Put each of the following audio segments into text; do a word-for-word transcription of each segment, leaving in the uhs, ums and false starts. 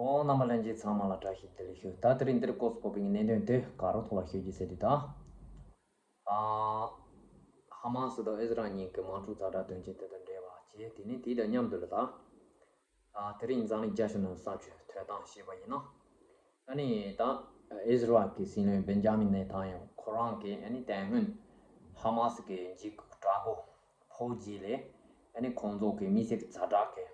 ཨོ། རྣམ་པ་ལྷན་རྒྱས་ཚང་མ་ལ་བཀྲ་ཤིས་བདེ་ལེགས་ཞུ། ད་དེ་རིང་འདིར་སྐོར་སུ་བབས་པའི་གནད་དོན་དེ་ག་རོ་ཐོག་ལ་ཤོད་རྒྱུ་ཟེར་དུས་ད། ཨ། ཧ་མ་སི་དང་ཨི་ཟི་རལ་གཉིས་ཀྱི་དམག་འཁྲུག་ཛ་དྲག་དོན་རྐྱེན་དེ་དང་འབྲེལ་བ་བྱས། དེ་ནས་དེ་དང་མཉམ་དུ་ལ་ད། ཨ། དེ་རིང་འཛམ་གླིང་རྒྱ་ཆེ་ནང་བསམ་ཚུལ་ཐོན་སྟངས་བཤད་པ་ཡིན་ན། ཨ་ནི་ད་ཨི་ཟི་རལ་གྱི་སྲིད་བློན་བེན་ཇ་མིན་ནེ་ཐན་ཡང་ཁོ་རང་གིས་ཨ་ནི་དེ་སྔོན་ཧ་མ་སི་གི་འཇིགས་སྐུལ་དྲག་པོ་ཕོག་རྗེས་ལས། ཨ་ནི་ཁོང་ཚོ་གི་མི་སེར་གྱི་ཛ་དྲག་གི།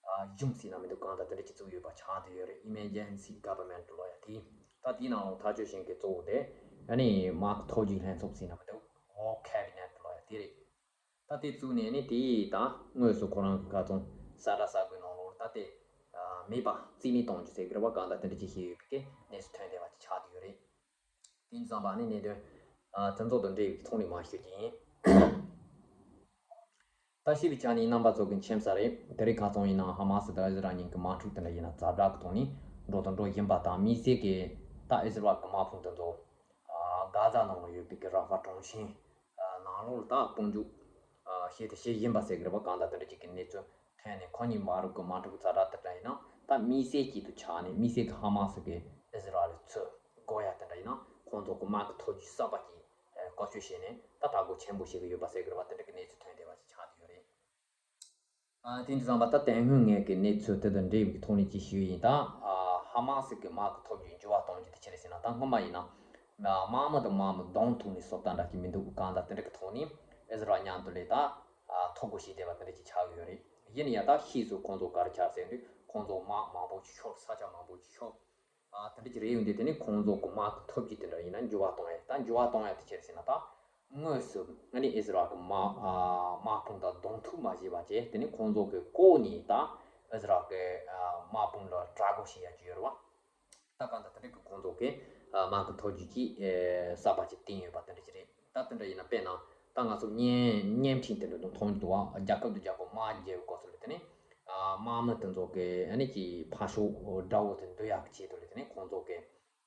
ཨ། གཞུང་ཟེར་ན་མི་འདུག་གང་ལྟར་དེ་འདྲ་ཅིག་བཙུགས་ཡོད་པ་ཆགས་བསྡད་ཡོད་རེད། Emergency Government ལབ་ཡ་དེ། ད་དེའི་ནང་ལ་ཐག་གཅོད་བྱེད་མཁན་གཙོ་བོ་དེ་ཨ་ནི་དམག་གི་ཐོ་བཀོད་ལྷན་ཚོགས་ཟེར་ན་མི་འདུག War Cabinet ལབ་ཡ་དེ་རེད། ད་དེ་བཙུགས་ནས་ནི་དེ་ད་དངོས་སུ་ཁོ་རང་གི་ཁ་ཚོན་ས་ཁྲ་ས་ཁུལ་ནང་ལོགས་ད་དེ། ཨ། མེད་པ་རྩིས་མེད་གཏོང་རྒྱུ་ཟེར་གི་རེད་པ། གང་ལྟར་དེ་འདྲ་ཅིག་བྱས་ཡོད་པའི་གནས་ཚུལ་ཐོན་བསྡད་པ་ཅིག་ཆགས་བསྡད་ཡོད་རེད། དེ་ཙམ་པ་ནི་གནད་དོན། ཨ། དེ་ཚོ་དང་འབྲེལ་བའི་ཐོག་ནས་མར་ཞུ་རྒྱུ་ཡིན། ད་ཤེས་པའི་ཆ་ནས་རྣམ་པ་ཚོ་གི་མཁྱེན་གསལ་རེད། དེ་རིང་ཁ་སང་ཡིན་ན་ཧ་མ་སི་དང་ཨི་ཟི་རལ་གཉིས་ཀྱི་དམག་འཁྲུག་དེ་འདྲ་ཡིན་ན་ཛ་དྲག་གི་ཐོག་ནས་འགྲོ་དང་འགྲོ་བཞིན་པ་དང་། དམིགས་བསལ་གྱི་ད་ཨི་ཟི་རལ་གྱི་དམག་དཔུང་དེ་ཚོ། ཨ། གྷ་ཛ་ནང་ལ་ཡོད་པའི་གི་ར་ཧྥ་གྲོང་ཁྱེར། ཨ། ནང་ལོགས་ལ་ད་དཔུང་འཇུག་ཨ། བྱེད་དང་བྱེད་བཞིན་པ་ཟེར་གི་རེད་པ། གང་ལྟར་དེ་འདྲ་ཅིག་གི་གནས་ཚུལ་ཐོན་ནས། ཁོ་གཉིས་བར་གྱི་དམག་འཁྲུག་ཛ་དྲག་དེ་འདྲ་ཡིན་ན་ད་དམིགས་བསལ་གྱི་དུ་ཆགས་ནས། དམིགས་བསལ་གྱི་ཧ་མ་སི་གི་ཨི་ཟི་རལ་ལ་ཚུར་རྒོལ་ཡ་དེ་འདྲ་ཡིན་ན་ཁོང་ཚོ་གི་དམག་གི་ཐོ་བཀོད་གསར་པ་ཅིག་ཨ། བཀོལ་སྤྱོད་བྱས་ནས་ད་དར་སྒོ་ཆེན་པོ་བྱེད་ཀྱི་ཡོད་པ་ཟེར་གི་རེད་པ། དེ་འདྲ་གི་གནས་ཚུལ་ཐོན་བསྡད་པ་ཅིག་ཆགས་བསྡད་ཡོད་རེད། ཨ། དེ་འདྲ་ཙམ་པ་ད་དེ་སྔོན་ངས་ཀྱི་གནས་ཚུལ་དེ་དང་འབྲེལ་བའི་ཐོག་ནས་ཅིག་ཞུས་ཡིན། ད། ཨ། ཧ་མ་སི་གི་དམག་གི་ཐོ་བཀོད་འགྱུར་བ་གཏོང་རྒྱུ་དེ་ཅི་རེད་ཟེར་ན། ད་སྔོན་མ་ཡིན་ན། ཨ། དམག་མི་དང་དམག་མི་གདོང་ཐུག་ནས་སློབ་སྟངས་འདྲ་ཅིག་མི་འདུག་གང་ལྟར་དེ་འདྲ་གི་ཐོག་ནས་ཨི་ཟི་རལ་མཉམ་དུ་ལས་ད། ཨ། ཐོ་བཀོད་བྱས་བསྡད་པ་དེ་འདྲ་ཅིག་ཆགས་ཡོད་རེད། ཡིན་ན་ཡང་ད་ཕྱིས་སུ་ཁོང་ཚོ་ག་རེ་ཆགས་ཟེར་དུས། ཁོང་ཚོ་དམག་མང་པོ་ཅིག་ཤོར། ས་ཆ་མང་པོ་ཅིག་ཤོར། ཨ། དེ་འདྲ་ཅིག་རེད། ཡོང་དུས་དེ་ནི་ཁོང་ཚོ་གི་དམག་གི་ཐོ་བཀོད་དེ་འདྲ་ཡིན་ན་འགྱུར་བ་གཏོང་ཡ། ད་འགྱུར་བ་གཏོང་ཡ་དེ་ཅི་རེད་ཟེར་ན། ད་དངོས་སུ་ཨ་ནི་ཨི་ཟི་རལ་གི་དམག་ཨ། དམག་དཔུང་དང་གདོང་ཐུག་མ་བྱས་པ་བྱས། དེ་ནི་ཁོང་ཚོ་གི་ལྐོག་ནས་ད་ཨི་ཟི་རལ་གི་ཨ། དམག་དཔུང་ལ་དྲག་རྒོལ་བྱེད་ཡ་ཅིག་ཡོད་རེད་བ། ད་གང་ལྟར་དེ་འདྲ་གི་ཁོང་ཚོ་གི་ཨ། དམག་གི་ཐོ་བཀོད་ཅིག་ཨེ། གསར་པ་ཅིག་བཏིང་ཡོད་པ་དེ་འདྲ་ཅིག་རེད། ད་དེ་འདྲ་ཡིན་ན། དཔེར་ན་ད་ང་ཚོ་བརྙན་བརྙན་འཕྲིན་དེ་འདྲ་དང་མཐོང་གི་འདུག་བ། རྒྱལ་ཁབ་དང་རྒྱལ་ཁབ་དམག་རྒྱག་པའི་སྐབས་སུ་ལ་དེ་ནི། ཨ། དམག་མི་དེ་ཚོ་གི་ཨ་ནི་ཅིག་ཕར་ཕྱོགས་དགྲ་བོ་དེ་འདུལ་ཡག་གི་ཆེད་དུ་ལ་དེ་ནི་ཁོང་ཚོ་གི་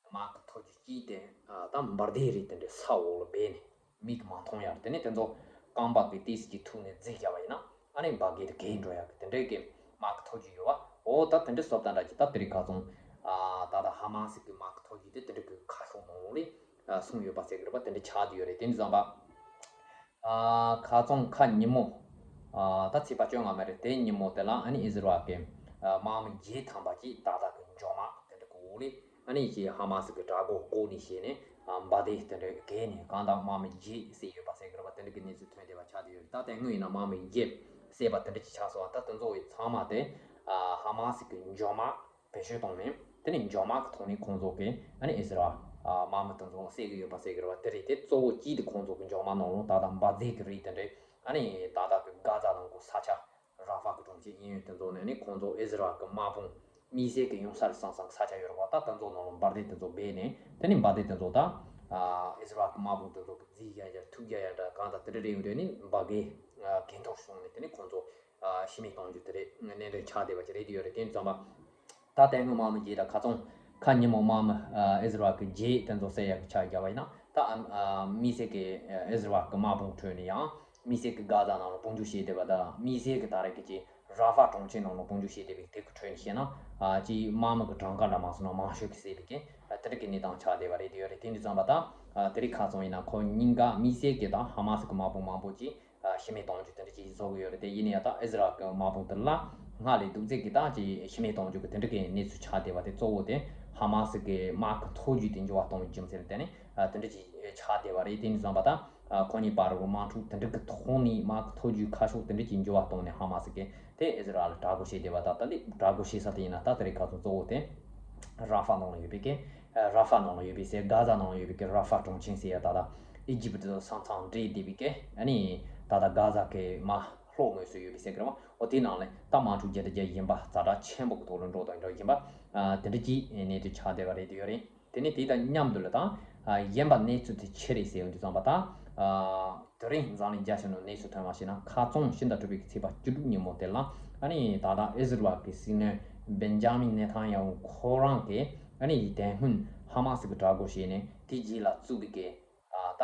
དམག་གི་ཐོ་བཀོད་ཅིག་དེ། ཨ། ད་འབར་མདེལ་རིགས་དེ་འདྲ་ས་འོག་ལ་སྦས་ནས་མིག་གིས་མ་མཐོང་ཡག་དེ་ནི་དེ་ཚོ་རྐང་པ་གི་ཏོག་ཙམ་གྱི་ཐུག་ནས་རྫི་བརྒྱབ་པ་ཡིན་ན། ཨ་ནི་འབར་གས་དེ་གས་འགྲོ་ཡག་གི་དེ་འདྲའི་གི་དམག་གི་ཐོ་བཀོད་ཡོད་བ། འོ། ད་དེ་འདྲའི་སློབ་སྟངས་འདྲ་ཅིག་ད་དེ་རིང་ཁ་སང་། ཨ། ད་ལྟ་ཧ་མ་སི་གི་དམག་གི་ཐོ་བཀོད་དེ་དེ་འདྲ་གི་ཁ་ཕྱོགས་ནང་ལོགས་ལ། ཨ། སོང་ཡོད་པ་ཟེར་གི་རེད་པ། དེ་འདྲ་ཆགས་བསྡད་ཡོད་རེད། དེ་འདྲ་ཙམ་པ། ཨ། ཁ་སང་ཁ་ཉིན་མོ། ཨ། ད་ཚེས་པ་བཅོ་ལྔ་མ་རེད། དེ་ཉིན་མོ་དེ་ལ་ཨ་ནི་ཨི་ཟི་རལ་གི་ཨ། དམག་མི་བརྒྱད་ཐམ་པ་ཅིག་ཏག་ཏག་གི་འཇབ་མ་དེ་འདྲ་གི་འོག་ལ། ཨ་ནི་ཅིག་ཧ་མ་སི་གི་དྲག་རྒོལ་ལྐོག་ནས་བྱས་ནས། ཨ། འབར་མདེལ་དེ་འདྲ་གས་ནས་གང་ལྟར་དམག་མི་བརྒྱད་བསད་ཡོད་པ་ཟེར་གི་རེད་པ། དེ་འདྲ་གི་གནས་ཚུལ་ཐོན་བསྡད་པ་ཆགས་བསྡད་ཡོད་རེད། ད་དེ་སྔོན་ཡིན་ན་དམག་མི་བརྒྱད་བསད་པ་དེ་འདྲ་ཅིག་ཆགས་སོང་བ། ད་དེ་ཚོ་ཡི་ཚང་མ་དེ། ཨ། ཧ་མ་སི་གི་འཇབ་མ་བེད་སྤྱོད་བཏང་ནས། དེ་ནས་འཇབ་མ་གི་ཐོག་ནས་ཁོང་ཚོ་གིས་ཨ་ནི་ཨི་ཟི་རལ་ཨ། དམག་མི་དེ་ཚོ་བསད་གི་ཡོད་པ་ཟེར་གི་རེད་པ། དེ་རེད། དེ་གཙོ་བོ་གཅིག་དེ་ཁོང་ཚོ་གི་འཇབ་མ་ནང་ལོགས་ད་ལྟ་འབར་མདེལ་གི་རིགས་དེ་འདྲ། ཨ་ནི་ཏག་ཏག་གི་གྷ་ཛ་ནང་གི་ས་ཆ། ར་ཧྥ་གི་གྲོང་ཁྱེར་ཨིན་ཡོད་དེ་ཚོ་ནས་ནི་ཁོང་ཚོ་ཨི་ཟི་རལ་གི་དམག་དཔུང་དམིགས་བསལ་གྱི་ཡོང་ས་རེད་བསམ་བསམ་གི་ས་ཆ་ཡོད་རེད་པ། ད་དེ་ཚོ་ནང་ལ་འབར་མདེལ་དེ་ཚོ་སྦས་ནས། དེ་ནས་འབར་མདེལ་དེ་ཚོ་ད། ཨ། ཨི་ཟི་རལ་གི་དམག་དཔུང་དེ་ཚོ་གི་རྫི་བརྒྱབ་ཡ། ཐུག་བརྒྱབ་ཡ་འདྲ་གང་ལྟར་དེ་འདྲ་རེད། ཡོང་དུས་ནི་འབར་མདེལ་གས་འཐོར་སོང་ནས། དེ་ནས་ཁོང་ཚོ་ཨ། ཤི་རྨས་གཏོང་རྒྱུ་དེ་འདྲའི་གནད་དོན་ཆགས་བསྡད་པ་ཅིག་རེད་དེ་ཡོད་རེད། དེ་ཙམ་པ། ད་དེ་སྔོན་དམག་མི་བརྒྱད་དང་ཁ་སང་ཁ་ཉིན་མོ་དམག་མི་ཨ། ཨི་ཟི་རལ་གི་བརྒྱད་དེ་ཚོ་བསད་ཡ་གི་ཆ་བཞག་པ་ཡིན་ན། ད་ཨ། ཨ། དམིགས་བསལ་གྱི་ཨ། ཨི་ཟི་རལ་གི་དམག་དཔུང་ཁྲོད་ནས་ཡང་དམིགས་བསལ་གྱི་གྷ་ཛ་ནང་ལ་དཔུང་འཇུག་བྱས་བསྡད་པ་དང་། དམིགས་བསལ་གྱི་ད་རེས་ཀྱི་ཅིག་ར་ཧྥ་གྲོང་ཁྱེར་ནང་ལ་དཔུང་འཇུག་བྱས་བསྡད་པའི་དེ་གི་ཁྲོད་ནས་བཤད་ན། ཨ། ཅིག་དམག་མི་གི་གྲངས་ཀ་འདྲ་མ་སོང་ན་མང་ཤོས་ཀྱིས་བསད་པའི་གི་ཨ། དེ་འདྲ་གི་གནས་སྟངས་ཆགས་བསྡད་པ་རེད་དེ་ཡོད་རེད། དེ་འདྲ་ཙམ་པ་ད། ཨ། དེ་རིང་ཁ་སང་ཡིན་ན་ཁོ་གཉིས་ཀ་དམིགས་བསལ་གྱི་ད་ཧ་མ་སི་གི་དམག་དཔུང་མང་པོ་ཅིག་ཨ། ཤི་རྨས་གཏོང་རྒྱུ་དེ་འདྲ་ཅིག་བཟོ་གི་ཡོད་རེད་དེ། ཡིན་ན་ཡང་ད་ཨི་ཟི་རལ་གི་དམག་དཔུང་དེ་ལ་སྔར་ལས་སྡུག་ཙམ་གྱི་ད་ཅིག་ཤི་རྨས་གཏོང་རྒྱུ་གི་དེ་འདྲ་གི་གནས་ཚུལ་ཆགས་བསྡད་པ་དེ་གཙོ་བོ་དེ་ཧ་མ་སི་གི་དམག་གི་ཐོ་བཀོད་དེ་འགྱུར་བ་གཏོང་བའི་རྒྱུ་མཚན་ལ་བརྟེན་ནས། ཨ། དེ་འདྲ་ཅིག་ཆགས་བསྡད་པ་རེད། དེ་འདྲ་ཙམ་པ་ད། ཨ། ཁོ་གཉིས་བར་གྱི་དམག་འཁྲུག་དེ་འདྲ་གི་ཐོག་ནས། དམག་གི་ཐོ་བཀོད་ཁ་ཕྱོགས་དེ་འདྲ་ཅིག་འགྱུར་བ་གཏོང་ནས་ཧ་མ་སི་གིས་དེ་ཨི་ཟི་རལ་ལ་དྲག་རྒོལ་བྱས་བསྡད་པ་དང་། ད་འདི་དྲག་རྒོལ་བྱེད་ས་དེ་ཡིན་ན་ད་དེ་རིང་ཁ་སང་གཙོ་བོ་དེ་ར་ཧྥ་ནང་ལ་ཡོད་པའི་གི། ཨ། ར་ཧྥ་ནང་ལ་ཡོད་པའི་ཟེར། གྷ་ཛ་ནང་ལ་ཡོད་པའི་གི་ར་ཧྥ་གྲོང་ཁྱེར་ཟེར་ཡ། ད་ལྟ་ཨི་ཇིབ་དང་ས་མཚམས་འབྲེལ་བསྡད་པའི་གི། ཨ་ནི་ད་ལྟ་གྷ་ཛ་གི་མར་ལྷོ་ངོས་སུ་ཡོད་པའི་ཟེར་གི་རེད་བ། འོ། དེའི་ནང་ལ་ད་དམག་འཁྲུག་བརྒྱབ་དང་རྒྱག་བཞིན་པ། ཛ་དྲག་ཆེན་པོ་གི་ཐོག་ལ་འགྲོ་དང་འགྲོ་བཞིན་པ། ཨ། དེ་འདྲ་ཅིག་གནས་ཚུལ་ཆགས་བསྡད་པ་རེད་དེ་ཡོད་རེད། དེ་ནས་དེ་དང་མཉམ་དུ་ལ་ད། ཨ། གཞན་པ་གནས་ཚུལ་དེ་ཆི་རེད་ཟེར་ཡོང་དུས་ཙམ་པ་ད། ཨ། དེ་རིང་འཛམ་གླིང་རྒྱ་ཆེ་ནང་གནས་ཚུལ་ཐོན་པ་ཞིག་ན། ཁ་སང་ཕྱི་ཟླ་དྲུག་པའི་ཚེས་པ་བཅུ་དྲུག་ཉིན་མོ་དེ་ལ། ཨ་ནི་ད་ལྟ་ཨི་ཟི་རལ་གི་སྲིད་བློན་བེན་ཇ་མིན་ནེ་ཐན་ཡ་ཧུ་ཁོ་རང་གིས། ཨ་ནི་དེ་སྔོན་ཧ་མ་སི་གི་དྲག་རྒོལ་བྱས་ནས་དེ་རྗེས་ལ་བཙུགས་པའི་གི། ཨ། ད་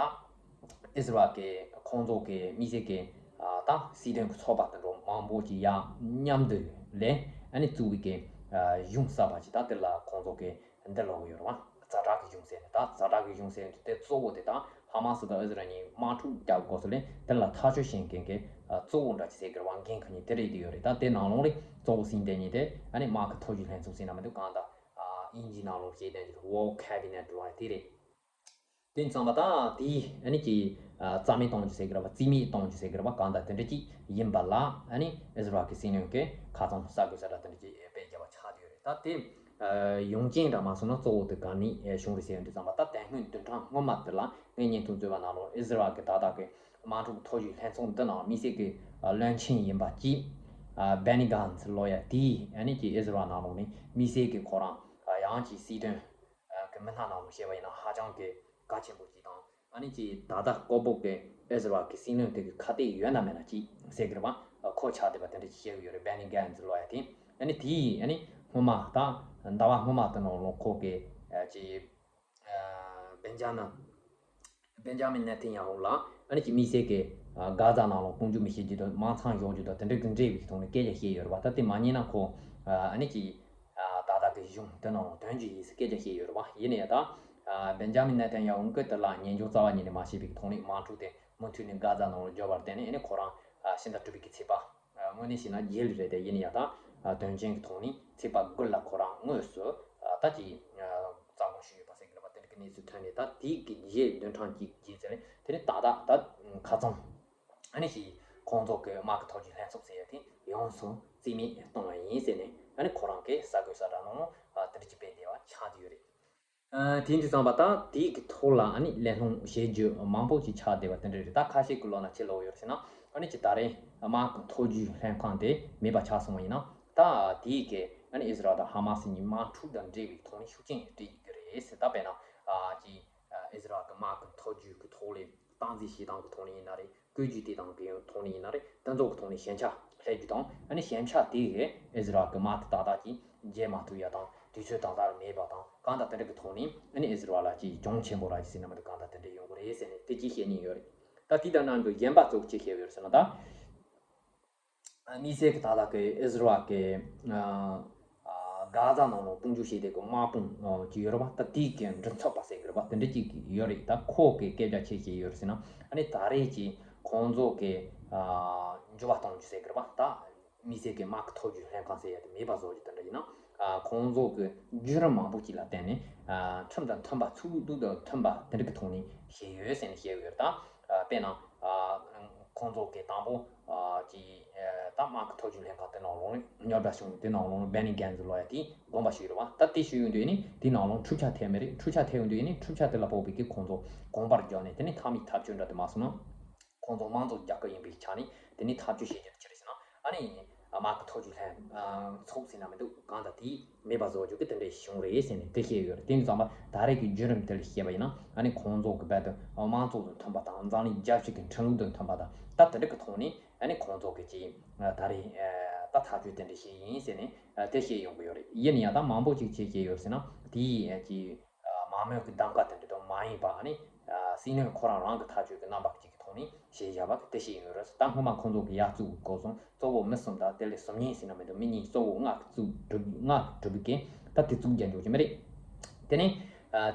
ཨི་ཟི་རལ་གི་ཁོང་ཚོ་གི་དམིགས་བསལ་གྱི། ཨ། ད་སྲིད་དོན་གྱི་ཚོགས་པ་དེ་འདྲ་མང་པོ་ཅིག་ཡང་མཉམ་དུ་ལས། ཨ་ནི་བཙུགས་པའི་གི་ གཞུང་གསར་པ་ཅིག་ད་དེ་ལ་ཁོང་ཚོ་གི་འདི་ལོག་ཡོད་རེད་བ། ཛ་དྲག་གི་གཞུང་ཟེར་ནས། ད་ཛ་དྲག་གི་གཞུང་ཟེར་དུས་དེ་གཙོ་བོ་དེ་ད་ཧ་མ་སི་དང་ཨི་ཟི་རལ་གཉིས་དམག་འཁྲུག་རྒྱག་དགོས་སོ་ལས་དེ་ལ་ཐག་གཅོད་བྱེད་མཁན་གྱི་གཙོ་བོ་འདྲ་ཅིག་ཟེར་གི་རེད་བ། འགན་འཁུར་མཁན་དེ་རེད། དེ་ཡོད་རེད། ད་དེ་ནང་ལོགས་ལས་གཙོ་བོ་ཟིན་བསྡད་མཁན་དེ་ཨ་ནི་དམག་གི་མཐོ་རྒྱུགས་ལྷན་ཚོགས་ཟེར་ན་མི་འདུག། གང་ལྟར་ཨིན་ཇིའི་ནང་ལོགས་བཤད་བསྡད་མཁན་War Cabinet འདྲ་བ་དེ་རེད། དེ་ཙམ་པ་ད་དེའི་ཨ་ནི་ཀྱི་རྩ་མེད་གཏོང་རྒྱུ་ཟེར་གི་རེད་བ། རྩིས་མེད་གཏོང་རྒྱུ་ཟེར་གི་རེད་བ། གང་ལྟར་དེ་འདྲ་ཅིག་ཡིན་པ་ལ་ཨ་ནི་ཨི་ཟི་རལ་གྱི་སྲིད་བློན་གྱིས་ཁ་སང་གསར་འགོད་གསལ་བསྒྲགས་དེ་འདྲ་ཅིག་སྤེལ་རྒྱག་པ་ཆགས་བསྡད་ཡོད་རེད། ད་དེ་ཡོང་རྐྱེན་འདྲ་མ་སོང་ན་གཙོ་བོ་དེ་ག་ནས་བྱུང་རེད་ཟེར་ཡོང་དུས་ཙམ་པ། ད་དེ་སྔོན་བདུན་ཕྲག་སྔོན་མ་དེ་ལ་ངས་བརྙན་ཐུང་བཟོས་པ་ནང་ལོགས་ཨི་ཟི་རལ་གྱི་ད་ལྟ་གི་དམག་འཁྲུག་མཐོ་རྒྱུགས་ལྷན་ཚོགས་འདི་ནང་དམིགས་བསལ་གྱི་བློན་ཆེན་ཡིན་པ་གཅིག Benny Gantz ལོ་ཡ་དེས་ཨ་ནི་ཀྱི་ཨི་ཟི་རལ་ནང་ལོགས་ནས་དམིགས་བསལ་གྱི་ཁོ་རང་ཡང་ཅིག་སྲིད་དོན་གི་མི་སྣ་ནང་ལོགས་བཤད་པ་ཡིན་ན་ཧ་ཅང་གི་གལ་ཆེན་པོ་ཅིག་དང་། ཨ་ནི་ཅིག་ད་ལྟ་ལྐོག་པོ་གི་ཨི་ཟི་རལ་གི་སྲིད་བློན་དེ་གི་ཁ་གཏད་ཡོད་ན་མེད་ན་ཅིག་ཟེར་གི་རེད་བ། ཁོ་ཆགས་བསྡད་པ་དེ་འདྲ་ཅིག་བཤད་གི་ཡོད་རེད། Benny Gantz ལོ་ཡ་དེ། ཨ་ནི་དེའི་ཨ་ནི་སྔོན་མ་ད་ཟླ་བ་སྔོན་མ་དེ་ནང་ལོགས་ཁོ་གི་ཅིག་བེན་ཇ་མིན་བེན་ཇ་མིན་ནེ་ཐན་ཡ་ཧུ་ལ་ཨ་ནི་ཅིག་དམིགས་བསལ་གི་གྷ་ཛ་ནང་ལོགས་དཔུང་འཇུག་མི་བྱེད་རྒྱུ་དང་དམག་མཚམས་འཇོག་རྒྱུ་དང་དེ་འདྲ་གི་འབྲེལ་བའི་ཐོག་ནས་སྐད་ཆ་བཤད་ཡོད་རེད་བ། ད་དེ་མ་ཉན་ན་ཁོ་ཨ་ནི་ཅིག་ད་ལྟ་གི་གཞུང་དེ་ནང་ལོགས་དོན་རྒྱུ་ཡིན་ཟེར་སྐད་ཆ་བཤད་ཡོད་རེད་བ། ཡིན་ན་ཡང་ད་བེན་ཇ་མིན་ནེ་ཐན་ཡ་ཧུ་གིས་དེ་ལ་ཉན་འཇོག་རྩ་བ་ཉིད་ནས་མ་བྱས་པའི་ཐོག་ནས་དམག་འཁྲུག་དེ་མུ་མཐུད་ནས་གྷ་ཛ་ནང་ལོགས་འབྱོར་བར་བརྟེན་ནས་ཨ་ནི་ཁོ་རང་ཕྱི་ཟླ་དྲུག་པའི་གི་ཚེས་པ། དངོས་གནས་བྱས་ན་རྗེས་ལུས་རེད་དེ། ཡིན་ན་ཡང་ད་དོན་རྐྱེན་གྱི་ཐོག་ནས་ཚེས་པ་དགུ་ལ་ཁོ་རང་དངོས་སུ་ད་ཅིག་རྩ་དགོངས་ཞུས་ཡོད་པ་ཟེར་གི་རེད་པ། དེ་འདྲ་གི་གནས་ཚུལ་ཐོན་ནས་ད་དེའི་གི་རྗེས་བདུན་ཕྲག་གཅིག་རྗེས་ཟེར་ནས་དེ་ནས་ད་ལྟ་ད་ཁ་སང་ཨ་ནི་ཞིག་ཁོང་ཚོ་གི་དམག་གི་མཐོ་རྒྱུགས་ལྷན་ཚོགས་ཟེར་ཡ་དེ་ཡོངས་སུ་རྩིས་མེད་གཏོང་བ་ཡིན་ཟེར་ནས་ཨ་ནི་ཁོ་རང་གི་གསར་འགོད་གསལ་བསྒྲགས་ནང་ལ་དེ་འདྲ་ཅིག་སྤེལ་བསྡད་པ་ཆགས་བསྡད་ཡོད་རེད། ཨ། དེ་ཡིན་དུས་ཙམ་པ་ད་དེའི་གི་ཐོག་ལ་ཨ་ནི་གླེང་སློང་བྱེད་རྒྱུ་མང་པོ་ཞིག་ཆགས་བསྡད་པ་དེ་འདྲ་རེད། ད་ཁ་ཤས་ཀྱི་ལོ་ན་ཆེ་ལོ་ཡོད་ཟེར་ན་ཨ་ནི་ཅི་ད་རེས་དམག་གི་མཐོ་རྒྱུགས་ལྷན་ཁང་དེ་མེད་པ་ཆགས་སོང་བ་ཡིན་ན། ད་དེའི་གི་ཨ་ནི་ཨི་ཟི་རལ་དང་ཧ་མ་སི་གཉིས་དམག་འཁྲུག་དང་འབྲེལ་བའི་ཐོག་ནས་ཤུགས་རྐྱེན་སྤྲད་ཀྱི་རེད་ཟེར། ད་དཔེར་ན་ཨ་ཅི་ཨི་ཟི་རལ་གི་དམག་གི་མཐོ་རྒྱུགས་ཀྱི་ཐོག་ལས་སྟངས་འཛིན་བྱེད་སྟངས་ཀྱི་ཐོག་ནས་ཡིན་ན་རེད། བཀོད་ཇུས་དེ་དང་གི་ཐོག་ནས་ཡིན་ན་རེད། དེ་ཚོ་གི་ཐོག་ནས་ཞན་ཆ་སླེབས་རྒྱུ་དང་། ཨ་ནི་ཞན་ཆ་དེ་གིས་ཨི་ཟི་རལ་གི་དམག་དེ་ཏག་ཏག་ཅིག་རྒྱལ་མ་ཐུབ་ཡ་དང་། དུས་ཚོད་ཏག་ཏག་མེད་པ་དང་། གང་ལྟར་དེ་འདྲ་གི་ཐོག་ནས་ཨ་ནི་ཨི་ཟི་རལ་ལ་ཅིག་གྱོང་ཆེན་པོ་རག་གི་ཟེར་ན་མི་འདུག། གང་ལྟར་དེ་འདྲ་ཡོང་གི་རེད་ཟེར་ནས་དེ་ཅིག་བཤད་སྙིང་ཡོད་རེད། ད་དེ་དང་ནང་དུ་གཞན་པ་ཚོ་ཅིག་བཤད་ཡོད་རེད་ཟེར་ན། ད་དམིགས་བསལ་གྱི་ད་ལྟ་གི་ཨི་ཟི་རལ་གི་ཨ་ཨ་གྷ་ཛ་ནང་ལ་དཔུང་འཇུག་བྱས་ཏེ་གི་དམག་དཔུང་ཨ་ཅིག་ཡོད་རེད་པ། ད་དེའི་གི་མགྲིན་ཚབ་པ་ཟེར་གི་རེད་པ། དེ་འདྲ་ཅིག་ཡོད་རེད། ད་ཁོ་གི་སྐད་ཆ་ཆེ་ཤོས་ཡོད་རེད་ཟེར་ན། ཨ་ནི་ད་རེས་ཀྱི་ཁོང་ཚོ་གི་ཨ་འགྱུར་བ་གཏོང་རྒྱུ་ཟེར་གི་རེད་པ། ད་དམིགས་བསལ་གྱི་དམག་གི་མཐོ་རྒྱུགས་ལྷན་ཁང་ཟེར་ཡ་དེ་མེད་པ་བཟོ་རྒྱུ་དེ་འདྲ་ཡིན་ན། ཨ་ཁོང་ཚོ་གི་བརྒྱུད་རིམ་མང་པོ་ཅིག་ལ་བརྟེན་ནས་ཨ་ཁྲིམས་དང་མཐུན་པ། ཚུགས་ཐུབ་དང་མཐུན་པ་དེ་འདྲ་གི་ཐོག་ནས་བྱས་ཡོད་ཟེར་ནས་བཤད་ཡོད་རེད། ད་ཨ་དཔེར་ན་ཨ་ཁོང་ཚོ་གི་དང་པོ་ཨ་ཅིག་ཨ་ད་དམག་གི་མཐོ་རྒྱུགས་ལྷན་ཁང་དེ་ནང་ལོགས་ནས་རྙོག་དྲ་བྱུང་། དེ་ནང་ལོགས་ནས་Benny Gantz ལོ་ཡ་དེས་དགོངས་པ་ཞུས་རེད་པ། ད་དེ་ཞུས་ཡོང་དུས་ནི་དེ་ནང་ལོགས་འཁྲུག་ཆ་ཐེབས་མེད་རེད། འཁྲུག་ཆ་ཐེབས་ཡོང་དུས་ནི་འཁྲུག་ཆ་དེ་ལ་ཕོག་པའི་གི་ཁོང་ཚོ་དགོངས་པར་འཇགས་ནས། དེ་ནི་མཐའ་མའི་ཐག་གཅོད་འདྲ་དེ་མ་སོང་ན། ཁོང་ཚོ་དམངས་གཙོ་རྒྱལ་ཁབ་ཡིན་པའི་ཆ་ནས་དེ་ནི་ཐག་གཅོད་བྱེད་རྒྱུ་དེ་ཅི་རེད་ཟེར་ན། ཨ་ནི་དམག་གི་མཐོ་རྒྱུགས་ལྷན་ཚོགས་ཟེར་ན་མི་འདུག། གང་ལྟར་དེ་མེད་པ་བཟོ་རྒྱུ་གི་དེ་འདྲའི་བྱུང་རེད་ཟེར་ནས་དེ་བཤད་ཡོད་རེད། དེ་ཡིན་ཙང་ད་རེས་ཀྱི་བརྒྱུད་རིམ་དེ་ལ་བཤད་པ་ཡིན་ན། ཨ་ནི་ཁོང་ཚོ་གི་རྦད་དེ་དམངས་གཙོ་དང་མཐུན་པ་དང་། འཛམ་གླིང་རྒྱལ་སྤྱི་གི་ཁྲིམས་ལུགས་དང་མཐུན་པ་དང་། ད་དེ་འདྲ་གི་ཐོག་ནས་ཨ་ནི་ཁོང་ཚོ་གི་ཅིག་ད་རེས་ད་ཐག་གཅོད་དེ་འདྲ་བྱས་ཡིན་ཟེར་ནས་དེ་བཤད་ཡོང་གི་ཡོད་རེད། ཡིན་ན་ཡང་ད་མང་པོ་ཅིག་བྱས་བཤད་ཡོད་ཟེར་ན། དེའི་ཅིག་དམག་མི་གི་གདམ་ག་དེ་འདྲ་དང་མ་ཡིན་པ། ཨ་ནི་སྲིད་བློན་ཁོ་རང་རང་གི་ཐག་གཅོད་ཀྱི་རྣམ་པ་ཅིག་གི་ཐོག་ནས་བྱས་བཞག་པ་དེ་བཤད་ཡོད་རེད། ད་སྔོན་མ་ཁོང་ཚོ་གི་ཡར་བཙུགས་གོ་སོང་། གཙོ་བོ་མི་གསུམ་དང་དེ་ལས་གསུམ་གཉིས་ཟེར་ན་མི་འདུག། མི་གཉིས། གཙོ་བོ་ལྔ་གི་བཙུགས་གྲུབ། ལྔ་གྲུབ་པའི་གི་ད་དེ་བཙུགས་རྒྱག་འཇོག་གི་མི་རེད། དེ་ནས་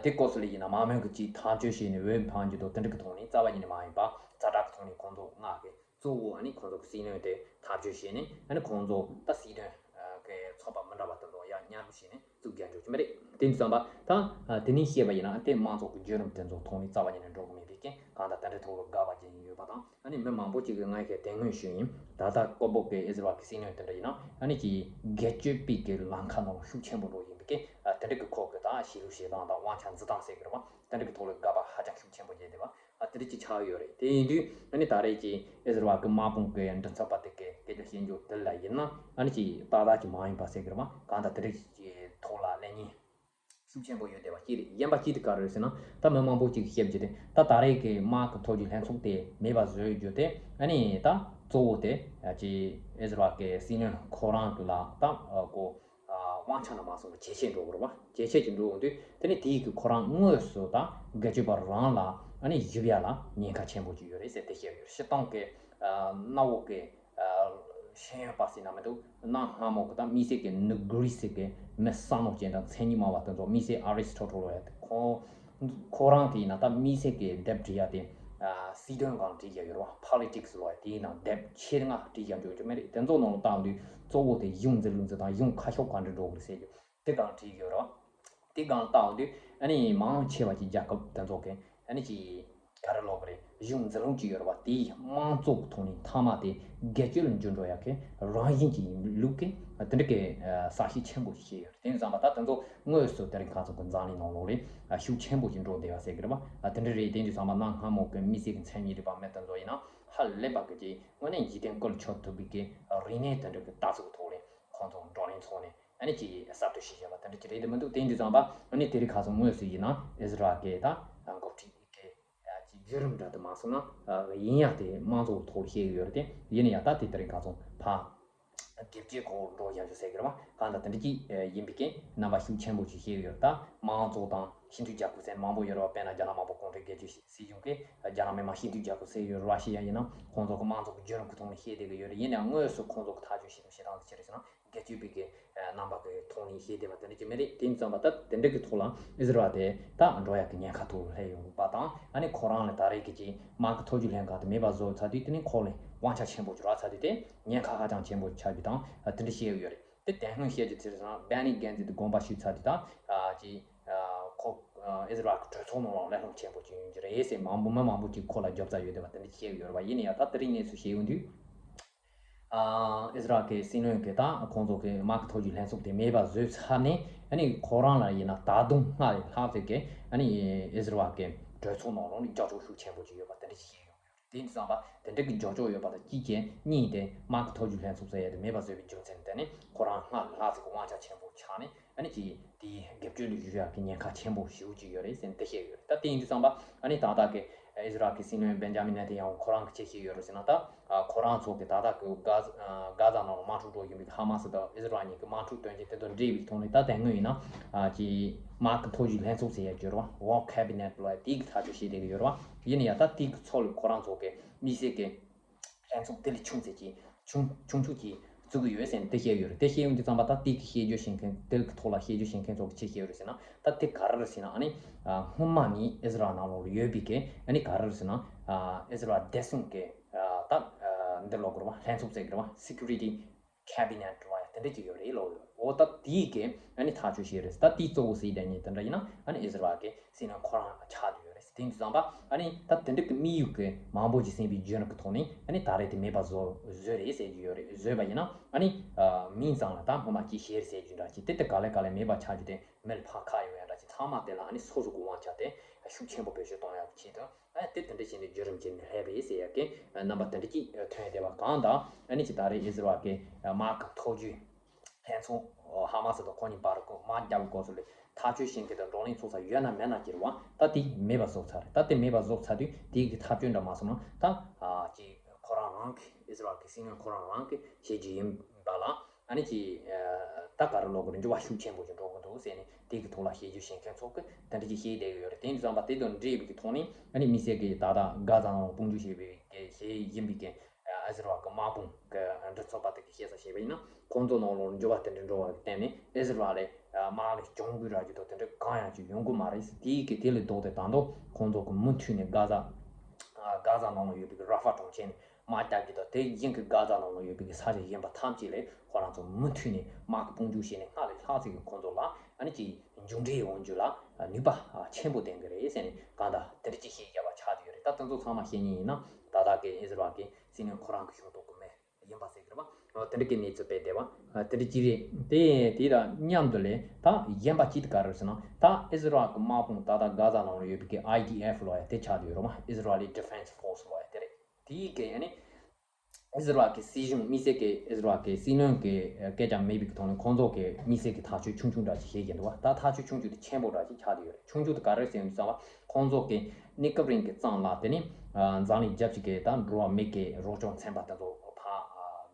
དེ་སྐབས་སུ་ལ་ཡིན་ན་དམག་མི་གི་ཅིག་ཐག་གཅོད་བྱས་ནས་འོས་འཕང་རྒྱུ་དང་དེ་འདྲ་གི་ཐོག་ནས་རྩ་བ་ཉིད་ནས་མ་ཡིན་པ་ཛ་དྲག་གི་ཐོག་ནས་ཁོང་ཚོ་ལྔ་གི་གཙོ་བོ་ཨ་ནི་ཁོང་ཚོ་གི་སྲིད་བློན་དེ་ཐག་གཅོད་བྱས་ནས། ཨ་ནི་ཁོང་ཚོ་ད་སྲིད་དོན་གི་ཚོགས་པ་མི་འདྲ་བ་དེ་ཚོ་ཡང་མཉམ་རུབ་བྱས་ནས་བཙུགས་རྒྱག་འཇོག་གི་མི་རེད། དེ་ཡིན་ཙང་ད་དེ་ནས་བཤད་པ་ཡིན་ན། དེ་དམངས་གཙོ་གི་བརྒྱུད་རིམ་དེ་ཚོ་ཐོག་ནས་རྩ་བ་ཉིད་ནས་འགྲོ་གི་མེད་པའི་རྐྱེན། གང་ལྟར་དེ་འདྲའི་ཐོག་ལ་དགག་པ་བྱེད་མཁན་ཡོད་པ་དང་། ཨ་ནི་མི་མང་པོ་ཅིག་གིས་ང་གིས་དེ་སྔོན་ཞུས་ཡིན། ད་ལྟ་ལྐོག་པོ་གི་ཨི་ཟི་རལ་གི་སྲིད་བློན་དེ་འདྲ་ཡིན་ན། ཨ་ནི་ཅིག་སྒེར་གཅོད་པའི་གི་ལམ་ཁ་ནང་ཤུགས་ཆེན་པོ་འགྲོ་བཞིན་པའི་རྐྱེན། ཨ་དེ་འདྲ་གི་ཁོ་གི་ད་བྱེད་ལུགས་བྱེད་སྟངས་དང་དབང་ཆ་འཛིན་སྟངས་ཟེར་གི་རེད་པ། དེ་འདྲ་གི་ཐོག་ལ་དགག་པ་ཧ་ཅང་ཤུགས་ཆེན་པོ་བྱས་བསྡད་པ། ཨ་དེ་འདྲ་ཅིག་ཆགས་ཡོད་རེད། དེ་ཡིན་དུས་ཨ་ནི་ད་རེས་ཀྱི་ཨི་ཟི་རལ་གྱི་དམག་དཔུང་གི་མགྲིན་ཚབ་པ་དེ་གི་སྐད་ཆ་བཤད་རྒྱུ་དེ་ལ་ཡིན་ན། ཨ་ནི་ཅིག་ཏག་ཏག་ཅིག་མ་ཡིན་པ་ཟེར་གི་རེད་པ། གང་ལྟར་དེ་འདྲ་ཅིག་ཐོག་ལ་གླེང་སྙིང་ཤུགས་ཆེན་པོ་ཡོད་བསྡད་པ་ཅིག་རེད། གཞན་པ་ཅིག་དེ་ག་རེ་རེད་ཟེར་ན། ད་མི་མང་པོ་ཅིག་གིས་བཤད་རྒྱུ་དེ། ད་ད་རེས་ཀྱི་དམག་གི་མཐོ་རྒྱུགས་ལྷན་ཚོགས་དེ་མེད་པ་བཟོ་རྒྱུ་དེ། ཨ་ནི་ད་གཙོ་བོ་དེ་ཅིག་ཨི་ཟི་རལ་གྱི་སྲིད་བློན་ཁོ་རང་གི་ལ་ད་ཨ་ཀོ་ཨ་དབང་ཆ་ནང་མ་སོང་བ་ཇེ་ཆེ་འགྲོ་གི་རེད་པ། ཇེ་ཆེ་ཅིག་འགྲོ་འོང་དུས་དེ་ནི་དེའི་གི་ཁོ་རང་དངོས་སུ་ད་སྒེར་གཅོད་པ་རང་ལ་ཨ་ནི་ཞུགས་ཡ་ལ་ཉེན་ཁ་ཆེན་པོ་ཅིག་ཡོད་རེད་ཟེར་དེ་བཤད་ཡོད། སྤྱིར་བཏང་གི་ཨ་གནའ་བོ་གི་ཨ་ ཤེས་ཡོན་པ་ཟེར་ན་མི་འདུག་གནའ་སྔ་མོ་གི་ད་དམིགས་བསལ་གྱི་ནུབ་གྷི་རི་སི་གི་མི་བསམ་བློ་ཅན་དང་མཚན་ཉིད་མང་བ་དེ་ཚོ་དམིགས་བསལ་ཨ་རི་སི་ཊོ་ཊལ་ལོ་ཡ་དེ་ཁོ་ཁོ་རང་དེ་ཡིན་ན་ད་དམིགས་བསལ་གྱི་དེབ་བྲིས་ཡ་དེ་སྲིད་དོན་སྒང་བྲིས་ཡ་ཡོད་རེད་བ། ཕོ་ལི་ཊིག་སི་ལོ་ཡ་དེ་ཡིན་ན་དེབ་ཆེད་མངགས་བྲིས་ཡ་འཇོག་རྒྱུ་མེད་རེད། དེ་ཚོ་ནང་ལ་བལྟ་དུས་གཙོ་བོ་དེ་གཞུང་འཛིན་ལུགས་འཛིན་དང་གཞུང་ཁ་ཕྱོགས་ག་འདྲ་འགྲོ་དགོས་རེད་ཟེར་རྒྱུ་དེ་སྒང་བྲིས་ཡོད་རེད་བ། དེ་སྒང་བལྟ་དུས་ཨ་ནི་མང་ཆེ་བ་གྱི་རྒྱལ་ཁབ་དེ་ཚོ་གི་ཨ་ནི་ཅི་ག་རེ་ལབ་དགོས་རེད། གཞུང་འཛིན་ལུགས་ཅིག་ཡོད་རེད་བ། དེའི་དམངས་གཙོ་གི་ཐོག་ནས་མཐའ་མ་དེ་སྒེར་གཅོད་ལ་འགྱུར་འགྲོ་ཡ་གི་རང་བཞིན་གྱི་ལུགས་ཀྱི་དེ་འདྲ་གི་ས་ཞིག་ཆེན་པོ་ཞིག་བཤད་ཡོད་རེད། དེ་ཙམ་པ་ད་དེ་ཚོ་དངོས་སུ་དེ་རིང་ཁ་སང་གི་འཛམ་གླིང་ནང་ལོགས་ལ་ཤུགས་ཆེན་པོ་ཞིག་འགྲོ་བསྡད་པ་ཟེར་གི་རེད་བ། དེ་འདྲ་རེད། དེ་འདྲ་ཙམ་པ་གནའ་སྔ་མོ་གི་དམིགས་བསལ་གྱི་མཚན་ཉིད་རིག་པ་མི་དེ་ཚོ་ཡིན་ན་ཧ་ལས་པ་གི་ཅིག་དངོས་གནས་འཇིག་རྟེན་བཀོལ་ཆོག་ཐུབ་པའི་གི་རིག་གནས་དེ་འདྲ་གི་ལྟ་ཚུལ་གི་ཐོག་ལ་ཁོང་ཚོ་བགྲོ་གླེང་ཚོགས་ནས་ཨ་ནི་ཅིག་གསར་གཏོད་བྱེད་བཞིན་པ་དེ་འདྲ་ཅིག་རེད་དེ་མི་འདུག་དེ་འདྲ་ཙམ་པ་ཨ་ནི་དེ་རིང་ཁ་སང་དངོས་སུ་ཡིན་ན་ཨི་ཟི་རལ་གྱི་ད་འགོ་ཁྲིད་ཀྱི་ཅིག་བརྒྱུད་རིམ་འདྲ་དུ་མ་སོང་ན་ཡིན་ཡང་དེ་དམངས་གཙོ་ཐོག་ལ་བཤད་ཀྱི་ཡོད་རེད་དེ། ཡིན་ན་ཡང་ད་དེ་དེ་རིང་ཁ་སང་ཕ་སྒེར་གཅོད་སྐོར་འགྲོ་བཞག་རྒྱུ་ཟེར་གྱི་རེད་བ། གང་ལྟར་དེ་འདྲ་ཅིག་ཡིན་པའི་གི་རྣམ་པ་ཤུགས་ཆེན་པོ་ཞིག་བཤད་ཀྱི་ཡོད་རེད། ད་དམངས་གཙོ་དང་སྤྱི་མཐུན་རྒྱལ་ཁབ་ཟེར་མང་པོ་ཡོད་རེད་བ། དཔེར་ན་རྒྱ་ནག་དམར་པོ་གུང་ཁྲན་སྒེར་གཅོད་སྲིད་གཞུང་གིས་རྒྱ་ནག་མི་དམངས་སྤྱི་མཐུན་རྒྱལ་ཁབ་ཟེར་ཡོད་རེད། ར་ཤི་ཡ་ཡིན་ན་ཁོང་ཚོ་གི་དམངས་གཙོ་གི་བརྒྱུད་རིམ་གི་ཐོག་ནས་བཤད་བསྡད་ཀྱི་ཡོད་རེད། ཡིན་ནའང་དངོས་སུ་ཁོང་ཚོ་གི་ཐག་གཅོད་བྱེད་དུ་བྱེད་སྟངས་དེ་ཅི་རེད་ཟེར་ན་སྒེར་གཅོད་པའི་གི་རྣམ་པ་གི་ཐོག་ནས་བཤད་བསྡད་པ་དེ་འདྲ་ཅིག་མེད་རེད། དེ་ཙམ་པ་ད་དེ་འདྲ་གི་ཐོག་ལ་ཨི་ཟི་རལ་དེ་ད་འགྲོ་ཡག་གི་ཉེན་ཁ་ཐོག་སླེབས་ཡོང་བ་དང་ཨ་ནི་ཁོ་རང་ལ་ད་རེས་ཀྱི་ཅིག་དམག་གི་ཐོ་ཅོ་ལྷན་ཁང་དེ་མེད་པ་བཟོ་ཚར་དུས་དེ་ནི་ཁོ་ལ་དབང་ཆ་ཆེན་པོ་ཅིག་རག་ཚར་དུས་དེ་ཉེན་ཁ་ཧ་ཅང་ཆེན་པོ་ཆགས་རྒྱུ་དང་དེ་འདྲ་བཤད་ཡོད་རེད། དེ་དོན་སྔོན་བཤད་རྒྱུ་དེ་རེད་ཟེར་ན་བྷེ་ནི་གན་ཛི་དེ་དགོངས་པ་ཞུས་ཚར་དུས་ད་ཅིག་ཁོ་ཨི་ཟི་རལ་གི་གྲོས་ཚོགས་ནང་ལ་ལས་སློང་ཆེན་པོ་ཅིག་ཡོང་རྒྱུ་རེད་ཟེར། མང་པོ་མི་མང་པོ་ཅིག་ཁོ་ལ་རྒྱབ་རྩ་ཡོད་བསྡད་པ་དེ་འདྲ་བཤད་ཡོད་རེད་བ། ཡིན་ན་ཡང་ད་དེ་རིང་གནས་ཚུལ་བཤད་ཡོང་དུས། ཨ་ཨི་ཟི་རལ་གྱི་སྲིད་བློན་གྱིས་ད་ཁོང་ཚོ་གི་དམག་གི་ཐོ་ཅོ་ལྷན་ཚོགས་དེ་མེད་པ་བཟོས་ཚར་ནས་ཨ་ནི་ཁོ་རང་ལ་ཡིན་ན་ད་དུང་སྔར་ལས་ལྷག་ཙམ་གྱི་ཨ་ནི་ཨི་ཟི་རལ་གྱི་གྲོས་ཚོགས་ནང་ལོགས་ནས་ཀྱག་ཀྱོག་ཤུགས་ཆེན་པོ་ཅིག་ཡོད་པ་དེ་འདྲ་ཞིག་ཡོང་ཡོད་རེད། དེ་ཙམ་པ་དེ་འདྲ་གི་ཀྱག་ཀྱོག་ཡོད་པ་དང་གཅིག་བྱས་གཉིས་དེ་དམག་གི་ཐོ་ཅོ་ལྷན་ཚོགས་ཟེར་ཡ་དེ་མེད་པ་བཟོས་པའི་རྒྱུ་མཚན་དེ་ནི་ཁོ་རང་སྔར་ལས་ལྷག་ཙམ་གྱི་དབང་ཆ་ཆེན་པོ་ཆགས་ནས་ཨ་ནི་ཅིག་དེའི་སྒེར་གཅོད་ལ་ཞུགས་ཡག་གི་ཉེན་ཁ་ཆེན་པོ་ཞེ་པོ་ཅིག་ཡོད་རེད་ཟེར་ནས་དེ་བཤད་ཡོད་རེད། ད་དེ་ཡིན་དུས་ཙམ་པ་ཨ་ནི་ད་ལྟ་གི་ཨི་ཟི་རལ་གྱི་སྲིད་བློན་བེན་ཇ་མིན་ནེ་ཐན་ཡ་ཧུ་ཁོ་རང་གིས་ཅི་བཤད་ཡོད་རེད་ཟེར་ན། ད་ཁོ་རང་ཚོ་གི་ད་ལྟ་གི་གྷ་གྷ་ཛ་ནང་ལ་དམག་འཁྲུག་འགྲོ་བཞིན་པའི་ཧ་མ་སི་དང་ཨི་ཟི་རལ་གཉིས་ཀྱི་དམག་འཁྲུག་དོན་རྐྱེན་དེ་དང་འབྲེལ་བའི་ཐོག་ནས་ད་དེ་སྔོན་ཡིན་ན་ཅིག་དམག་གི་ཐོ་ཅོ་ལྷན་ཚོགས་ཟེར་ཡ་ཡོད་རེད་བ། War Cabinet ལབ་ཡ་དེ་གི་ཐག་གཅོད་བྱས་བསྡད་ཀྱི་ཡོད་རེད་བ། ཡིན་ན་ཡང་ད་དེ་གི་ཚོགས་ལ་ཁོ་རང་ཚོ་གི་དམིགས་བསལ་གྱི་ལྷན་ཚོགས་དེ་ལས་ཆུང་ཙམ་ཅིག་ཆུང་ཆུང་ཆུང་ཅིག་བཙུགས་ཀྱི་ཡོད་ཟེར་ནས་དེ་བཤད་ཡོད་རེད། དེ་བཤད་ཡོང་དུས་ཙམ་པ་ད་དེ་གི་བཤད་རྒྱུ་བཤད་མཁན་དེ་གི་ཐོག་ལ་བཤད་རྒྱུ་བཤད་མཁན་ཚོ་གི་ཅི་བཤད་ཡོད་རེད་ཟེར་ན། ད་དེ་ག་རེ་རེད་ཟེར་ན་ཨ་ནི་སྔོན་མ་ནས་ཨི་ཟི་རལ་ནང་ལོགས་ལ་ཡོད་པའི་གི་ཨ་ནི་ག་རེ་རེད་ཟེར་ན་ཨི་ཟི་རལ་བདེ་སྲུང་གི་ད་འདི་ལབ་དགོས་རེད་བ། ལྷན་ཚོགས་ཟེར་གི་རེད་བ། Security Cabinet ལབ་ཡ་དེ་འདྲ་ཅིག་ཡོད་རེད་ལབ་ཡོད། འོ་ད་དེའི་གི་ཨ་ནི་ཐག་གཅོད་བྱས་རེད། ད་དེའི་གཙོ་བོ་ཟེར་བསྡད་མཁན་དེ་འདྲ་ཡིན་ན་ཨ་ནི་ཨི་ཟི་རལ་གི་སྲིད་བློན་ཁོ་རང་ཆགས་བསྡད་ཡོད་རེད། དེ་ཡིན་དུས་ཙམ་པ་ཨ་ནི་ད་དེ་འདྲ་གི་དམིགས་ཡུལ་གི་མང་པོ་ཅིག་སེམས་པའི་བརྗོད་རིམ་གི་ཐོག་ནས་ཨ་ནི་ད་རེས་དེ་མེད་པ་བཟོ་བཟོས་རེད་ཟེར་གྱི་ཡོད་རེད། བཟོས་པ་ཡིན་ན་ཨ་ནི་མིང་ཙམ་ལ་ད་སྔོན་མ་ཅིག་བཤད་རེད་ཟེར་རྒྱུ་འདྲ་ཅིག་དེ་དེ་ག་ལེ་ག་ལེ་མེད་པ་ཆགས་རྒྱུ་དེ་མི་ལ་ཕར་ཁག་ཡོང་ཡ་འདྲ་ཅིག་ཚང་མ་དེ་ལ་ཨ་ནི་སོ་སོ་གི་དབང་ཆ་དེ་ཤུགས་ཆེན་པོ་བེད་སྤྱོད་གཏོང་ཡ་གི་ཆེད་དུ་ཨ་དེ་དེ་འདྲ་བྱས་ནས་བརྒྱུད་རིམ་བྱས་ནས་སླེབས་རེད་ཟེར་ཡ་གི་རྣམ་པ་དེ་འདྲ་ཅིག་ཐོན་བསྡད་པ་གང་དང་ཨ་ནི་ཅིག་ད་རེས་ཨི་ཟི་རལ་གི་དམག་གི་ཐོ་ཅོ་ལྷན་ཚོགས་ཧ་མ་སི་དང་ཁོ་གཉིས་བར་གི་དམག་རྒྱག་གི་སྐབས་སུ་ལ་ཐག་གཅོད་བྱེད་མཁན་དང་བགྲོ་གླེང་ཚོགས་ས་ཡོད་ན་མེད་ན་ཅིག་རེད་བ། ད་དེ་མེད་པ་བཟོ་ཚར་རེད། ད་དེ་མེད་པ་བཟོ་ཚར་དུས་དེའི་གི་ཐག་གཅོད་འདྲ་མ་སོང་ན་ད་ཅིག་ཁོ་རང་རང་གི་ཨི་ཟི་རལ་གི་སྲིད་བློན་ཁོ་རང་རང་གི་བྱེད་རྒྱུ་ཡིན་པ་ལ་ཨ་ནི་ཅིག་ད་ག་རེ་ལབ་དགོས་རེད། འགྱུར་བ་ཤུགས་ཆེན་པོ་ཅིག་འགྲོ་གི་འདུག་ཟེར་ནས་དེ་གི་ཐོག་ལ་བཤད་རྒྱུ་བཤད་མཁན་ཚོ་གི་དེ་འདྲ་ཅིག་བཤད་བསྡད་ཀྱི་ཡོད་རེད། དེ་ཡིན་དུས་ཙམ་པ་དེ་དང་འབྲེལ་བའི་གི་ཐོག་ནས་ཨ་ནི་དམིགས་བསལ་གི་ད་ལྟ་གྷ་ཛ་ནང་དཔུང་འཇུག་བྱེད་པའི་གི་བྱེད་ཡིན་པའི་གི་ཨི་ཟི་རལ་གི་དམག་དཔུང་གི་མགྲིན་ཚབ་པ་དེ་གི་བཤད་ས་བྱས་པ་ཡིན་ན་ཁོང་ཚོ་ནང་ལོགས་འགྱུར་བ་དེ་འདྲ་འགྲོ་བ་གི་སྟེང་ནས་ཨི་ཟི་རལ་ལ་དམག་ལ་གྱོང་གུན་རག་རྒྱུ་དང་དེ་འདྲ་གང་ཡང་ཅིག་ཡོང་གི་མ་རེད། དེའི་གི་དེ་ལས་ལྡོག་སྟེ་ད་དུང་ཁོང་ཚོ་གི་མུ་མཐུད་ནས་གྷ་ཛ་གྷ་ཛ་ནང་ལ་ཡོད་པའི་གི་ར་ཧྥ་གྲོང་ཁྱེར་ནས་དམག་རྒྱག་རྒྱུ་དང་དེ་བཞིན་གི་གྷ་ཛ་ནང་ལ་ཡོད་པའི་གི་ས་ཆ་གཞན་པ་ཐམས་ཅད་ལ་ཁོ་རང་ཚོ་མུ་མཐུད་ནས་དམག་གི་དཔུང་འཇུག་བྱས་ནས་སྔར་ལས་ལྷག་ཅིག་གི་ཁོང་ཚོ་ལ་ཨ་ནི་ཅིག་མཇུག་འབྲས་ཡོང་རྒྱུ་ལ་ནུས་པ་ཆེན་པོ་ལྡན་གི་རེད་ཟེར་ནས་གང་ལྟར་དེ་འདྲ་ཅིག་བཤད་བཞག་པ་ཆགས་བསྡད་ཡོད་རེད། ད་དེ་ཚོ་ཚང་མ་བཤད་མཁན་ཡིན་ན་ད་ལྟ་གི་ཨི་ཟི་རལ་གི་སྲིད་བློན་ཁོ་རང་གི་གཞུང་ཐོག་གི་མི་ཡིན་པ་ཟེར་གི་རེད་བ། དེ་འདྲ་གི་གནས་ཚུལ་སྤེལ་བསྡད་པ་དེ་འདྲ་ཅིག་རེད། དེ་དེ་དང་མཉམ་དུ་ལས་ད་གཞན་པ་ཅིག་དེ་ག་རེ་རེད་ཟེར་ན་ད་ཨི་ཟི་རལ་གི་དམག་དཔུང་ད་ལྟ་གྷ་ཛ་ནང་ལ་ཡོད་པའི་གི་ཨའི་ཌི་ཨེཕ་ལབ་ཡ་དེ་ཆགས་བསྡད་ཡོད་རེད་བ། Israeli Defense Force ལབ་ཡ་དེ་རེད། དེའི་གི་ཨ་ནི་ཨི་ཟི་རལ་གི་སྲིད་གཞུང་དམིགས་བསལ་གི་ཨི་ཟི་རལ་གི་སྲིད་བློན་གི་སྐད་ཆ་མེད་པའི་གི་ཐོག་ནས་ཁོང་ཚོ་གི་དམིགས་བསལ་གི་ཐག་གཅོད་ཆུང་ཆུང་འདྲ་ཅིག་བྱེད་ཀྱི་འདུག་བ། ད་ཐག་གཅོད་ཆུང་ཆུང་དེ་ཆེན་པོ་འདྲ་ཅིག་ཆགས་བསྡད་ཡོད་རེད། ཆུང་ཆུང་དེ་ག་རེ་ཟེར་ཡོང་དུས་ཙམ་པ་ཁོང་ཚོ་གི་གནས་སྐབས་རིང་གི་གཙང་ལ་དེ་ནི་འཛམ་གླིང་རྒྱབ་ཅིག་གི་ད་འགྲོ་བ་མི་གི་རོགས་སྐྱོར་ཚན་པ་དེ་ཚོ་ཕར་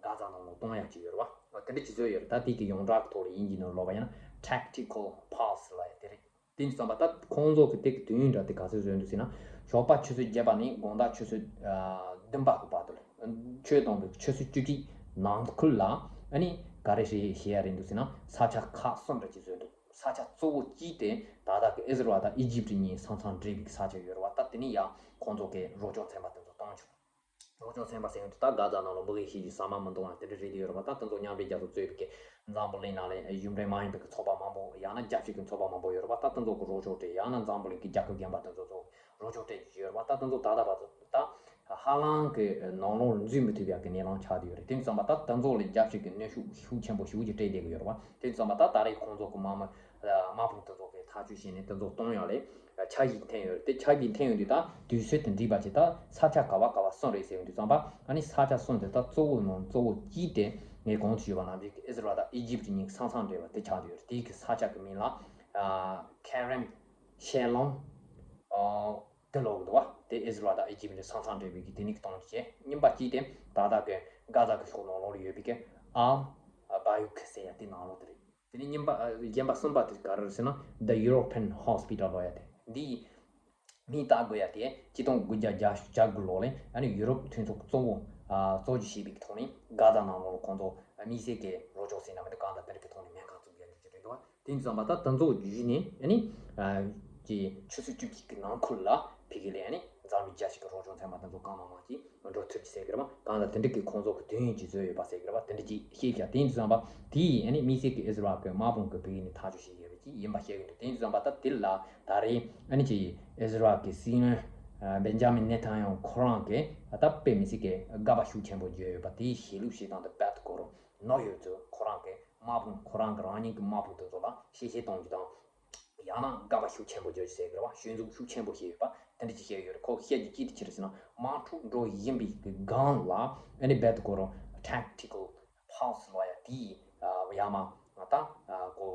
གྷ་ཛ་ནང་ལ་གཏོང་ཡག་ཅིག་ཡོད་རེད་བ། དེ་འདྲ་ཅིག་བཟོས་ཡོད་རེད། ད་དེ་གི་ཡོངས་གྲགས་ཀྱི་ཐོག་ལ་དབྱིན་ཇིའི་ནང་ལབ་པ་ཡིན་ན་Tactical Pause ལབ་ཡ་དེ་རེད། དེ་ཡིན་དུས་ཙམ་པ་ད་ཁོང་ཚོ་གི་དེ་གི་དུས་ཡུན་འདྲ་དེ་ག་ཚོད་བཟོས་འདུག་ཟེར་ན་ཞོགས་པ་ཆུ་ཚོད་བརྒྱད་པ་ནས་དགོང་དག་ཆུ་ཚོད་བདུན་པ་གི་བར་དུ་ལ་ཆུ་དང་པོའི་ཆུ་ཚོད་བཅུ་གཅིག་ ནང་ཁུལ་ལ་ཨ་ནི་ག་རེ་ཞིག་བཤད་ཡ་རེད་འདུག་ཟེར་ན། ས་ཆ་ཁག་གསུམ་རེ་ཅིག་བཟོས་འདུག་ས་ཆ་གཙོ་བོ་གཅིག་དེ་ད་ལྟ་གི་ཨི་ཟི་རལ་དང་ཨི་ཇིབ་གཉིས་ས་མཚམས་འབྲེལ་བའི་ས་ཆ་ཡོད་རེད་བ། ད་དེ་ནི་ཡང་ཁོང་ཚོ་གི་རོགས་སྐྱོར་ཚན་པ་དེ་ཚོ་གཏོང་བྱུང་། རོགས་སྐྱོར་ཚན་པ་ཟེར་ཡོང་དུས་ད་གྷ་ཛ་ནང་ལ་འབུ་གི་ཤི་རྒྱུ་ཟ་མ་མི་འདུག་ཨ། དེ་འདྲ་རེད་དེ་ཡོད་རེད་བ། ད་དེ་ཚོ་མཉམ་འབྲེལ་རྒྱལ་ཚོགས་གཙོས་པའི་གི་འཛམ་བུ་གླིང་ནང་ལ་ཡུན་རིང་མ་ཡིན་པའི་གི་ཚོགས་པ་མང་པོ་ཡང་ན་རྒྱལ་སྤྱི་གི་ཚོགས་པ་མང་པོ་ཡོད་རེད་བ། ད་དེ་ཚོ་གི་རོགས་སྐྱོར་སྤྲད། ཡང་ན་འཛམ་བུ་གླིང་གི་རྒྱལ་ཁབ་གཞན་པ་དེ་ཚོ་ཚོ་རོགས་སྐྱོར་སྤྲད་ཀྱི་ཡོད་རེད་བ། ད་དེ་ཚོ་ད་ལྟ་བར་དུ་ད་ཧ་ལམ་གི་ནང་ལོགས་འཛུལ་མི་ཐུབ་ཡག་གི་གནས་སྟངས་ཆགས་བསྡད་ཡོད་རེད། དེ་ཙམ་པ་ད་དེ་ཚོ་ལ་རྒྱལ་སྤྱི་གི་གནོན་ཤུགས་ཤུགས་ཆེན་པོ་ཞེ་པོ་ཅིག་སྤྲད་བསྡད་ཀྱི་ཡོད་རེད་བ། དེ་ཙམ་པ་ད་ད་རེས་ཁོང་ཚོ་གི་དམག་མི་དམག་དཔུང་དེ་ཚོ་གི་ཐག་གཅོད་བྱས་ནས་དེ་ཚོ་གཏོང་ཡག་ལ་འཆར་གཞི་འཐེན་ཡོད་རེད། དེ་འཆར་གཞི་འཐེན་ཡོང་དུས་ད་དུས་ཚོད་དེ་འགྲིག་པ་ཅིག་ད་ས་ཆ་ག་བ་ག་བ་གསུམ་རེད་ཟེར་ཡོང་དུས་ཙམ་པ། ཨ་ནི་ས་ཆ་གསུམ་དེ་ད་གཙོ་བོ་ནང་གཙོ་བོ་གཅིག་དེ་ངས་གོང་དུ་ཞུས་པ་ནང་བཞིན་གི་ཨི་ཟི་རལ་དང་ཨི་ཇིབ་གཉིས་ས་མཚམས་འབྲེལ་བ་དེ་ཆགས་བསྡད་ཡོད་རེད། དེ་གི་ས་ཆ་གི་མིང་ལ་ཨ་ཁེ་རེམ་ཤེ་ལོང་ཨ་དེ་ལབ་ཀྱི་འདུག་བ། དེ་ཨི་ཟི་རལ་དང་ཨི་ཇིབ་གཉིས་ས་མཚམས་འབྲེལ་བའི་གི་དེ་ནི་གི་གཏོང་རྒྱུ་བྱས། གཉིས་པ་གཅིག་དེ་ད་ལྟ་གི་གྷ་ཛ་གི་ཤོག་ནང་ལོགས་ལ་ཡོད་པའི་གི་ཨལ་བ་ཡུག་ཟེར་ཡ་དེ་ནང་ལོགས་དེ་རེད། དེ་ནས་གཉིས་པ་ཨ་གཞན་པ་གསུམ་པ་དེ་ག་རེ་རེད་ཟེར་ན། The European Hospital ལབ་ཡ་དེ། འདི་མིང་བཏགས་དགོས་ཡ་དེ་ཆིག་སྟོང་དགུ་བརྒྱ་བརྒྱད་ཅུ་གྱ་དགུ་ལོ་ལ་ཨ་ནི་ཡུ་རོབ་མཐུན་ཚོགས་གཙོ་བོ་ཨ་གཙོ་བྱས་པའི་ཐོག་ནས་གྷ་ཛ་ནང་ལོགས་ཁོང་ཚོ་དམིགས་བསལ་གྱི་རོགས་སྐྱོར་ཟེར་ན་མི་འདུག་གང་ལྟར་དེ་འདྲ་གི་ཐོག་ནས་སྨན་ཁང་བཙུགས་ཡ་འདུག་ཅེས་རེད་འདུག་བ། དེ་ཙམ་པ་ད་དེ་ཚོ་བརྒྱུད་ནས་ཨ་ནི་ཨ་ཀྱི་ཆུ་ཚོད་བཅུ་གཅིག་གི་ནང་ཁུལ་ལ་ཕ་གི་ལ་ཨ་ནི་འཛམ་གླིང་རྒྱལ་སྤྱི་གི་རོགས་སྐྱོར་ཚན་པ་དེ་ཚོ་གང་མང་མང་ཅིག་འགྲོ་ཐུབ་ཀྱི་ཟེར་གི་རེད་བ། གང་ལ་དེ་འདྲ་གི་ཁོང་ཚོ་གི་དུས་ཡུན་གྱི་བཟོས་ཡོད་པ་ཟེར་གི་རེད་བ། དེ་འདྲ་ཅིག་བཤད་ཀྱང་དེ་ཡིན་དུས་ཙམ་པ་དེ་ཡིས་ཨ་ནི་དམིགས་བསལ་གྱི་ཨི་ཟི་རལ་གྱི་དམག་དཔུང་གི་བོད་ཡིག་ནས་ཐག་གཅོད་བྱེད་ཡོད་པ་ཅིག་ཡིན་པ་བཤད་གི་འདུག་དེ་ཡིན་དུས་ཙམ་པ་ད་དེ་ལ་ད་རེས་ཨ་ནི་ཅིག་ཨི་ཟི་རལ་གྱི་སྲིད་བློན་ཨ་བེན་ཇ་མིན་ནེ་ཐན་ཡཱ་ཧུ་ཁོ་རང་གིས་ད་དཔེ་མི་སྲིད་ཀྱི་དགག་པ་ཤུགས་ཆེན་པོ་བརྗོད་ཡོད་པ་དེའི་ཞལ་ལུགས་བྱེད་སྟངས་དེ་རྦད་དེ་གོ་རུ་ནོར་ཡོད་ཚུལ། ཁོ་རང་གི་དམག་དཔུང་ཁོ་རང་གི་རང་ཉིད་ཀྱི་དམག་དཔུང་དེ་ཚོ་ལ་གཤེ་གཤེ་གཏོང་རྒྱུ་དང་། ཡང་ན་དགག་པ་ཤུགས་ཆེན་པོ་བརྗོད་ཀྱི་ཟེར་གི་རེད་བ། ཤུགས་འཛུགས་ཤུགས་ཆེན་པོ་བྱས་ཡོད་པ་དེ་འདྲ་ཅིག་བཤད་ཡོད་རེད། ཁོ་བཤད་རྒྱུ་ཅི་ཐུབ་ཅི་རེད་ཟེར་ན། དམག་འཁྲུག་འགྲོ་བཞིན་པའི་གི་སྒང་ལ་ཨ་ནི་རྦད་དེ་གོ་རུ་ཊེག་ཊི་ཀལ་ཕོ་སི་ལབ་ཡ་དེ་ཡང་མ་ད་གོ་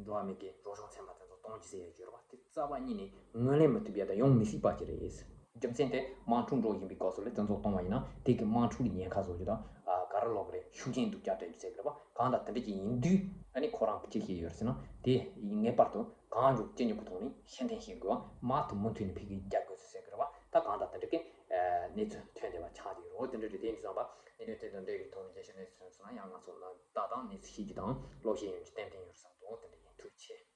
འགྲོ་བ་མི་གི་རོགས་སྐྱོར་ཚན་པ་དེ་ཚོ་གཏོང་རྒྱུ་ཟེར་ཡ་ཡོད་རེད་བ། དེ་རྩ་བ་ཉིད་ནས་ངོས་ལེན་མི་ཐུབ་ཡ་དང་ཡོང་མི་སྲིད་པ་ཅིག་རེད། རྒྱུ་མཚན་དེ་དམག་འཁྲུག་འགྲོ་བཞིན་པའི་སྐབས་སུ་ལ་དེ་ཚོ་གཏོང་བ་ཡིན་ན་དེ་གི་དམག་འཁྲུག་ལ་ཉེན་ཁ་བཟོ་རྒྱུ་དང་། ཨ་ག་རེ་ལབ་དགོས་རེད། ཤུགས་རྐྱེན་སྡུག་ཅག་སྤྲད་རྒྱུ་ཟེར་གི་རེད་བ། གང་ལྟར་དེ་འདྲ་ཅིག་ཡིན་དུས་ཨ་ནི་ཁོ་རང་གི་ཅི་བཤད་ཡོད་ཟེར་ན། དེ་ངེས་པར་དུ་གང་མགྱོགས་ཅི་མགྱོགས་ཀྱི་ཐོག་ནས་ཤེས་ལྡན་ཞིག་དགོས་བ། དམག་དེ་མུ་མཐུད་ནས་ཕ་གིར་རྒྱག་དགོས་ཟེར་གི་རེད་བ། ད་གང་ལྟར་དེ་འདྲ་གི་གནས་ཚུལ་ཐོན་བསྡད་པ་ཆགས་ཀྱི་ཡོད་རེད། དེ་འདྲ་རེད། དེ་ཡིན་དུས་ཙམ་པ་གནད་དོན་དེ་དང་འབྲེལ་བའི་ཐོག་ནས་རྒྱལ་སྤྱིའི་གནས་ཚུལ་ཐོན་སོང་ན་ཡང་ང་ཚོ་ལ་ལྟ་སྟངས་གནས་ཚུལ་ཤེས་རྒྱུ་དང་ཀློག་ཤེས་ཡོང་རྒྱུ་ཏན་ཏན་ཡོད་བསམ་འདུག་དེ་འདྲ་ཡིན། ཐུགས་རྗེ་ཆེ།